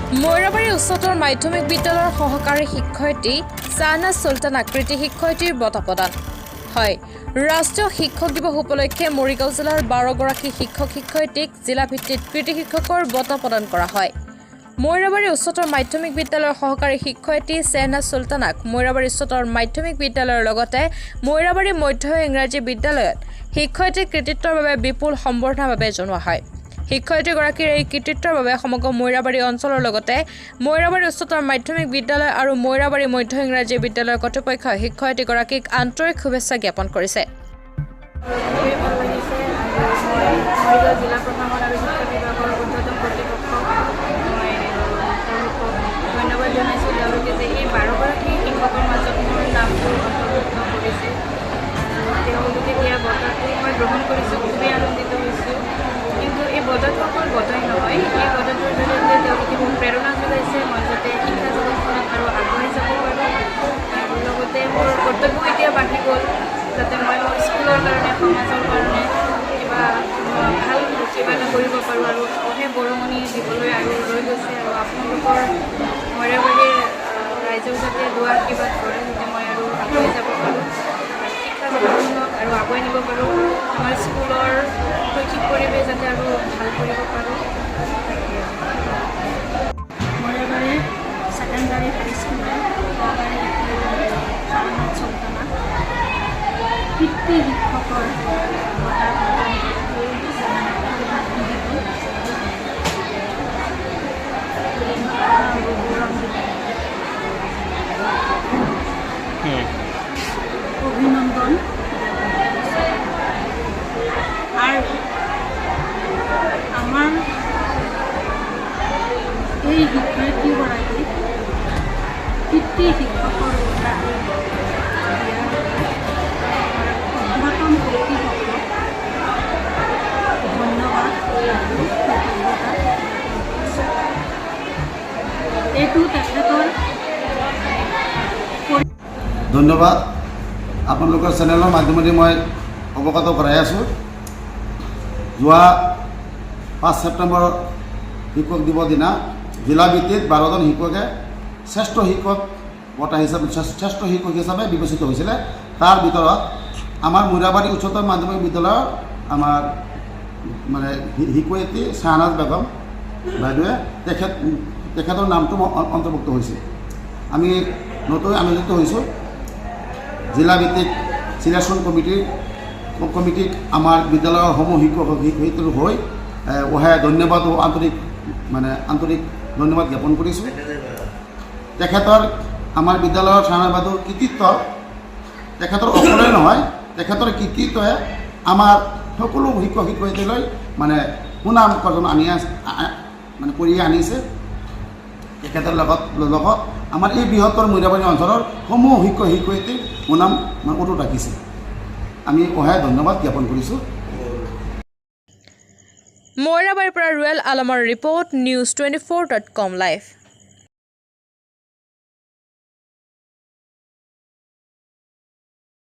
মৈৰাবাৰী উচ্চতৰ মাধ্যমিক বিদ্যালয়ৰ সহকাৰী শিক্ষয়িত্ৰী চাহনাজ চুলতানাক কৃতী শিক্ষয়িত্ৰীৰ বঁটা প্ৰদান হয়। ৰাষ্ট্ৰীয় শিক্ষক দিৱস উপলক্ষে মৰিগাঁও জিলাৰ 12গৰাকী শিক্ষক শিক্ষয়িত্ৰীক জিলা ভিত্তিত কৃতী শিক্ষকৰ বঁটা প্ৰদান কৰা হয়। মৈৰাবাৰী উচ্চতৰ মাধ্যমিক বিদ্যালয়ৰ সহকাৰী শিক্ষয়িত্ৰী চেহনাজ চুলতানাক মৈৰাবাৰী উচ্চতৰ মাধ্যমিক বিদ্যালয়ৰ লগতে মৈৰাবাৰী মধ্য ইংৰাজী বিদ্যালয়ত শিক্ষয়িত্ৰীৰ কৃতিত্বৰ বাবে বিপুল সম্বৰ্ধনাৰ বাবে জনোৱা হয়। শিক্ষয়িত্ৰীগৰাকীৰ এই কৃতিত্বৰ বাবে সমগ্ৰ মৈৰাবাৰী অঞ্চলৰ লগতে মৈৰাবাৰী উচ্চতৰ মাধ্যমিক বিদ্যালয় আৰু মৈৰাবাৰী মধ্য ইংৰাজী বিদ্যালয়ৰ কৰ্তৃপক্ষই শিক্ষয়িত্ৰীগৰাকীক আন্তৰিক শুভেচ্ছা জ্ঞাপন কৰিছে। খুবেই ভাল লাগিছে আৰু মই মৰিগাঁও জিলা প্ৰশাসন আৰু শিক্ষা বিভাগৰ ঊৰ্ধ্বতন কৰ্তৃপক্ষক মই তেওঁলোকক ধন্যবাদ জনাইছোঁ। তেওঁলোকে যে এই 12গৰাকী শিক্ষকৰ মাজত মোৰ নামটো অন্তৰ্ভুক্ত কৰিছে আৰু তেওঁলোকে দিয়া বঁটাটো মই গ্ৰহণ কৰিছোঁ, খুবেই আনন্দিত হৈছোঁ। কিন্তু এই বঁটাটো অকল বঁটাই নহয়, এই বঁটাটোৰ জৰিয়তে তেওঁলোকে মোক প্ৰেৰণা যোগাইছে, মই যাতে শিক্ষা জগতখনত আৰু আগুৱাই যাব পাৰোঁ আৰু লগতে মোৰ কৰ্তব্য এতিয়া বাঢ়ি গ'ল, যাতে মই মোৰ স্কুলৰ কাৰণে, সমাজৰ কাৰণে কিবা ভাল কিবা এটা কৰিব পাৰোঁ আৰু অশেষ বৰঙণি দিবলৈ আৰু ৰৈ গৈছে। আৰু আপোনালোকৰ মৈৰাবাৰীৰ ৰাইজেও যাতে দোৱা আশীৰ্বাদ কৰে, যাতে মই আৰু আগুৱাই যাব পাৰোঁ আৰু শিক্ষা জগতখনক আৰু আগুৱাই নিব পাৰোঁ, আমাৰ স্কুলৰ শৈক্ষিক পৰিৱেশ যাতে আৰু ভাল কৰিব পাৰোঁ, তাকে। মৈৰাবাৰী ছেকেণ্ডাৰী হাইস্কুলৰ সহকাৰী শিক্ষয়িত্ৰী শাহনাজ চুলতানা কৃতী শিক্ষকৰ বঁটা প্ৰদান গৃহীত বুলি গৌৰৱান্বিত। অভিনন্দন জ্ঞাপন কৰিছোঁ আৰু আমাৰ এই শিক্ষয়িত্ৰীগৰাকীক কৃতী শিক্ষকৰ বঁটা দিয়াৰ বাবে আমাৰ ঊৰ্ধ্বতন কৰ্তৃপক্ষক ধন্যবাদ আৰু কৃতজ্ঞতা জ্ঞাপন কৰিছোঁ। এইটো তেখেতৰ ধন্যবাদ। আপোনালোকৰ চেনেলৰ মাধ্যমেদি মই অৱগত কৰাই আছোঁ, যোৱা 5 ছেপ্টেম্বৰ শিক্ষক দিৱস দিনা জিলা ভিত্তিত 12জন শিক্ষকে শ্ৰেষ্ঠ শিক্ষক বঁটা হিচাপে, শ্ৰেষ্ঠ শিক্ষক হিচাপে বিবেচিত হৈছিলে। তাৰ ভিতৰত আমাৰ মৈৰাবাৰী উচ্চতৰ মাধ্যমিক বিদ্যালয়ৰ আমাৰ মানে শিক্ষয়িত্ৰী শ্বাহনাজ বেগম বাইদেৱে, তেখেতৰ নামটো অন্তৰ্ভুক্ত হৈছে। আমি নতুন আনন্দিত হৈছোঁ। জিলাভিত্তিক চিলেকশ্যন কমিটিক আমাৰ বিদ্যালয়ৰ সমূহ শিক্ষক শিক্ষয়িত্ৰীৰ হৈ অহে ধন্যবাদ ও আন্তৰিক মানে আন্তৰিক ধন্যবাদ জ্ঞাপন কৰিছোঁ। তেখেতৰ, আমাৰ বিদ্যালয়ৰ শ্বাহনাজ বাইদেউৰ কৃতিত্ব তেখেতৰ অকলে নহয়, তেখেতৰ কৃতিত্বই আমাৰ সকলো শিক্ষক শিক্ষয়িত্ৰীলৈ মানে সুনাম অৰ্জন আনি মানে কৰিয়ে আনিছে। তেখেতৰ লগত আমাৰ এই বৃহত্তৰ মৈৰাবাৰী অঞ্চলৰ সমূহ শিক্ষক শিক্ষয়িত্ৰীৰ সুনাম মানে অটুট ৰাখিছে। আমি অহেয় ধন্যবাদ জ্ঞাপন কৰিছোঁ। মৈৰাবাৰীৰ পৰা ৰুৱেল আলমৰ ৰিপৰ্ট, নিউজ 24.com live.